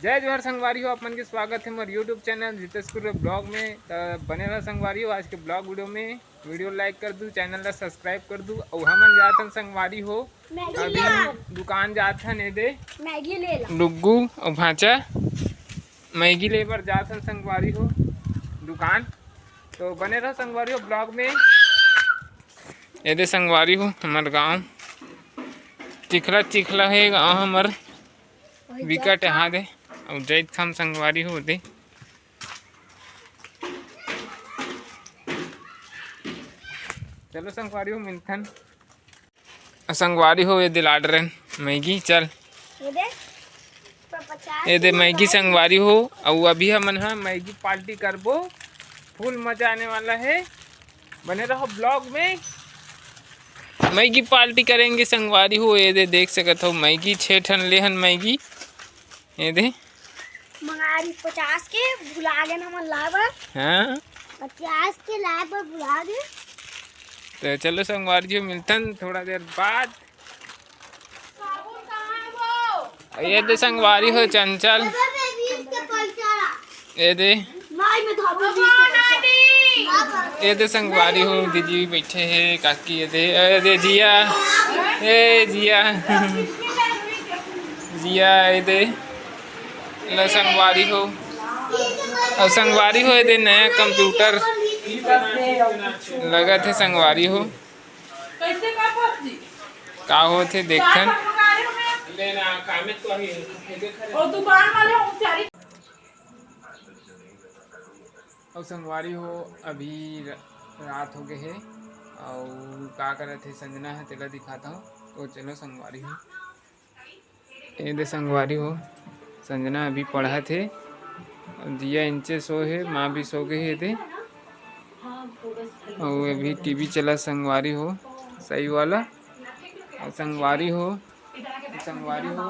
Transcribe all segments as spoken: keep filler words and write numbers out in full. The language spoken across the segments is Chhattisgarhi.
जय जोहार संगवारी हो, आप मन के स्वागत हे मोर YouTube channel Jitesh Kurre blog में। त बने रहा संगवारी हो आज के ब्लॉग वीडियो में। वीडियो लाइक कर दू, चैनल ला सब्सक्राइब कर दू। अउ हमन जाथन संगवारी हो, मैगी अभी ला। दुकान जाथन, ए दे मैगी ले ला। डुग्गू अउ भांचा मैगी ले बर जाथन संगवारी हो दुकान। तो बने रहो संगवारी हो ब्लॉग में। ए दे संगवारी हो, हमर गांव चिखला, चिखला हे गांव हमर। विकट, हाँ दे। अउ जैत खाम संगवारी हो दे। चलो संगवारी हो, मिलथन। संगवारी हो, ए दे लाड रन मैगी, चल। ये दे, पर पचास ए दे रुपया मैगी का। संगवारी हो, अउ अभी हमन ह मैगी पार्टी करबो, फुल मजा आने वाला है, बने रहो ब्लॉग में। मैगी पार्टी करेंगे संगवारी हो। ए दे देख सकत हो मैगी, छे ठन लेहन मैगी। ए दे मंगारी पचास के, भुला गे हमन लाए बर। हाँ। पचास के लाए बर भुला गे। तो चलो संगवारी जी, मिलथन थोड़ा देर बाद। ए दे संगवारी हो चंचल। ए दे। ए दे संगवारी हो, दीदी बैठे हे, काकी ए दे, ए दे जिया, ए जिया, जिया ए दे, ल संगवारी हो, अउ संगवारी हो ए दे नया कंप्यूटर लगत हे संगवारी हो। का होत हे देखथन। अउ संगवारी हो, अभी र-, रात हो गे हे, अउ का करत हे संजना ह, तेला दिखात हव। तो चलो संगवारी हो, ए दे संगवारी हो, संजना अभी पढ़त हे, अउ जिया इंचे सो हे, माँ भी सो गे हे ए दे, अउ अभी टीवी चला संगवारी हो, सही वाला, अउ संगवारी हो, संगवारी हो,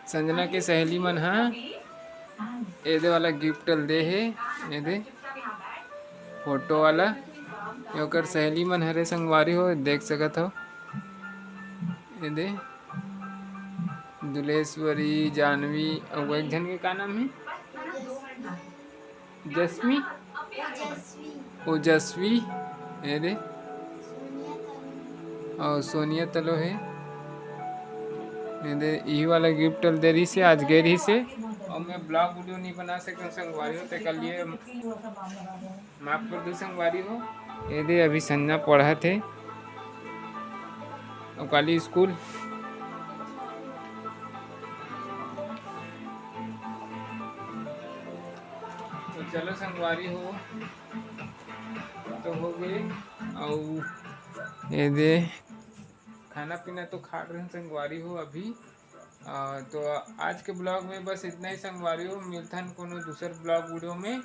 संजना के सहेली मन ह ए दे वाला गिफ्ट ल दे हे, ए दे फोटो वाला, ये ओकर सहेली मन हरे संगवारी हो, देख सकत हो। ए दे दुलेश्वरी, जानवी, अउ एक झन के का नाम हे? जस्मी, ओजस्वी, ए दे, अउ सोनिया तलो हे। ए दे, इही वाला गिफ्ट ल दे रहिस हे, आज गे रहिस हे, अउ मैं ब्लॉग वीडियो नहीं बना सकंव संगवारी हो, तेकर लिए माफ कर दू संगवारी हो। ए दे, अभी संजना पढ़त हे, अउ काली स्कूल। तो चलो संगवारी हो, तो हो गे। अउ ए दे खाना पीना तो खा रहे संगवारी हो अभी। अ, तो आज के ब्लॉग में बस इतना ही संगवारी हो, मिलथन कोनो दूसर ब्लॉग वीडियो में।